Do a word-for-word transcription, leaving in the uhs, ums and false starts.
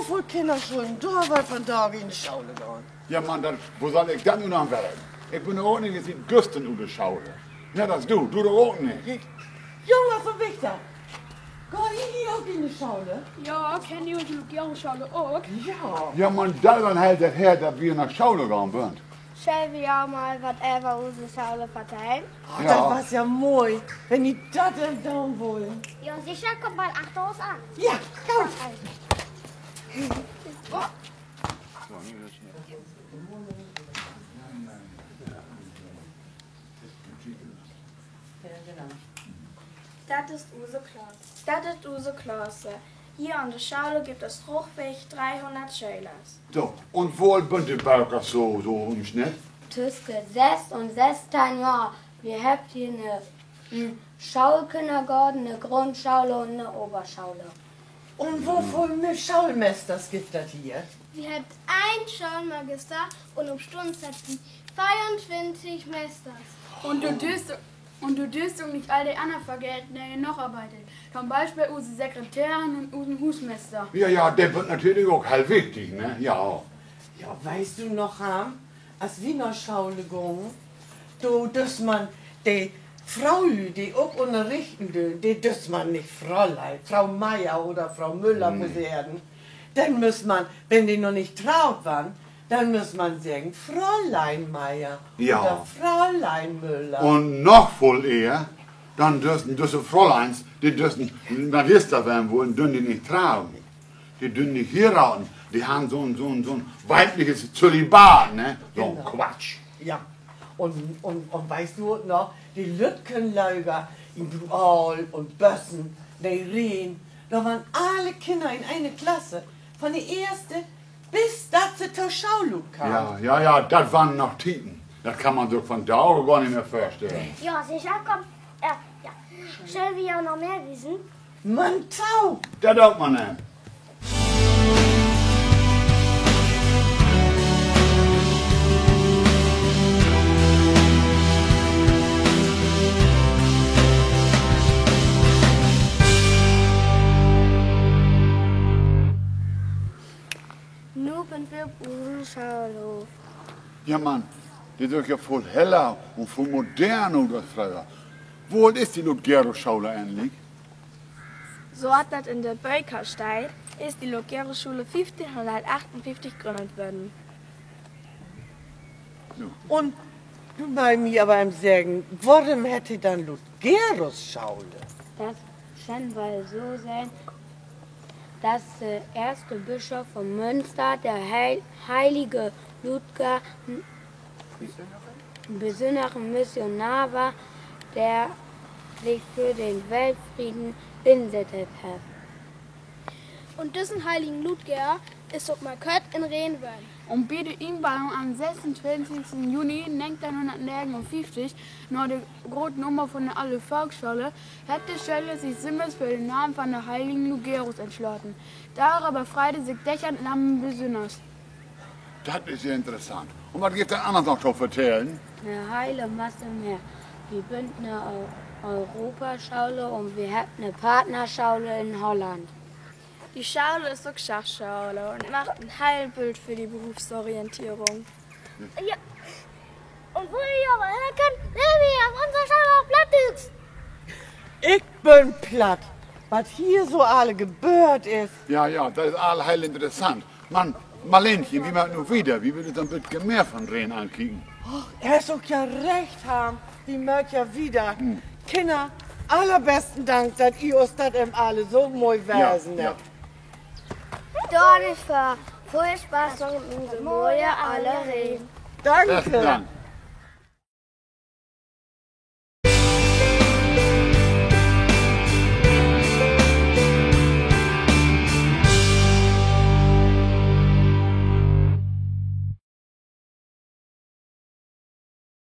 Woll Kinner schullen dor woll vandage in de Schaule gahn? Ja, Mann, dat, wo sall ik dat nu noch weten? Ik bün doch ok nich siet güstern ut de Schaule. Nett as du, du doch ok nich. Jung von Wichter, gaht ji hier ok in de Schaule? Ja, kennt ji use Lugero-Schaule ok? Ja. Ja, Mann, dat is al heel wat her, dat wi na Schaule gahn bünt. Schall wi jo mal wat över use Schaule vertellen? Oh, dat was ja moi, wenn ji dat denn doon wullen. Ja, sicher, kummt mal achter us an. Ja, goot. Dat is use Klass. Dat is use Klasse. Hier an de Schaule gifft dat rundweg dreehunnert Schölers. So, un wo oolt bünt de Bökers so, so in'n Snitt? Tüsken söss un sössteihn Johr. Wi hebbt hier 'ne, 'n Schaulkinnergoorn, 'ne Grundschaule un 'ne Oberschaule. Un wo völ Schaulmesters gifft dat hier? Wi hebbt een Schaulmagister un opstunns hebbt wi veeruntwintig Mesters. Un du dürst, un du dürst ok nich all de annern vergeten, de hier noch arbeidt. To'n Bispeel use Sekretärin un usen Huusmester. Ja, ja, de bünt natürlich ok heel wichtig, ne? Ja. Ja, weetst du noch, Harm, as wi na Schaule gungen, do düss man de Froulüüd, de ok ünnerrichten döön, de düss man nich Fräulein, Frau Meier oder Frau Müller verseren. Denn müss man, wenn de noch nich traut weren, denn müss man seggen, Fräulein Meier oder Fräulein Müller. Un noch völ ehr, denn düssen düsse Fräuleins, de düssen Magister weren wullen, dünnen de nich trauen. De dünnen nich hieraden. De harrn so'n, so'n, so'n weiblich Zölibat, ne? So'n Quatsch. Ja. Un, un, un weetst du ok noch, de lüttken Löger in Brual un Bössen, Neerien, dor weren alle Kinner in ene Klasse, von de eerste, bit dat se to Schaul kamen. Ja, ja, ja, dat weren noch Tieden. Dat kann man sik vundaag gor nich mehr vörstellen. Ja, sicher, kumm, ja, ja. Schöölt wi jo noch mehr wiesen? Man to! Dat doot man denn. Nu bünt wi op usen Schoolhoff. Ja, man, de süht ja völ heller un völ moderner ut as fröher. Wo oolt is de Lugero-Schaule egentlich? So as dat in de Böker steiht, is de Lugero-Schaule fiefteihn grünnt worrn. Un du, mall mi aver even seggen, worüm heet de denn Lugeros Schaule? Dat schall woll so sien, dat de eerste Bischop von Münster, de heil-, heilige Ludger, en besünneren Missionar weer, de sik för den Weltfreden insett hett. Un düssen heiligen Ludger is ok mal kört in Reen ween. Un bi de Inweihung an'n sössuntwintigsten Juni negenteihnhunnertnegenunfieftig, na de grote Nummer von de Alle Volksschole, hebbt de Schölers sik jümmers för den Naam von de heiligen Lugeros entslaten. Doröver freide sik Dechant-Lammen besünners. Dat is ja interessant. Un wat gifft dat anners noch to vertellen? 'Ne hele Masse mehr. Wi bünt 'ne Eu-, Europaschaule un wi hebbt 'ne Partnerschaule in Holland. De Schaule is ok Schachschaule un maakt en heel Bült för de Berufsorientierung. Ja. Un wo ji aver hören köönt, lehrt wi op unse Schaule Plattdüütsch. Ik bün platt, wat hier so all geböört is. Ja, ja, dat is all heel interessant. Man, Marleenchen, wi mööt nu wieder. Wi wüllt uns en beten mehr von Reen ankieken. Och, is ok ja recht, Harm. Wi mööt ja wieder. Kinner, allerbesten Dank, dat ji us dat even alle so moi wesen hebbt. Dor nich för. Völ Spaß noch mit use moie Alle Reen. Danke.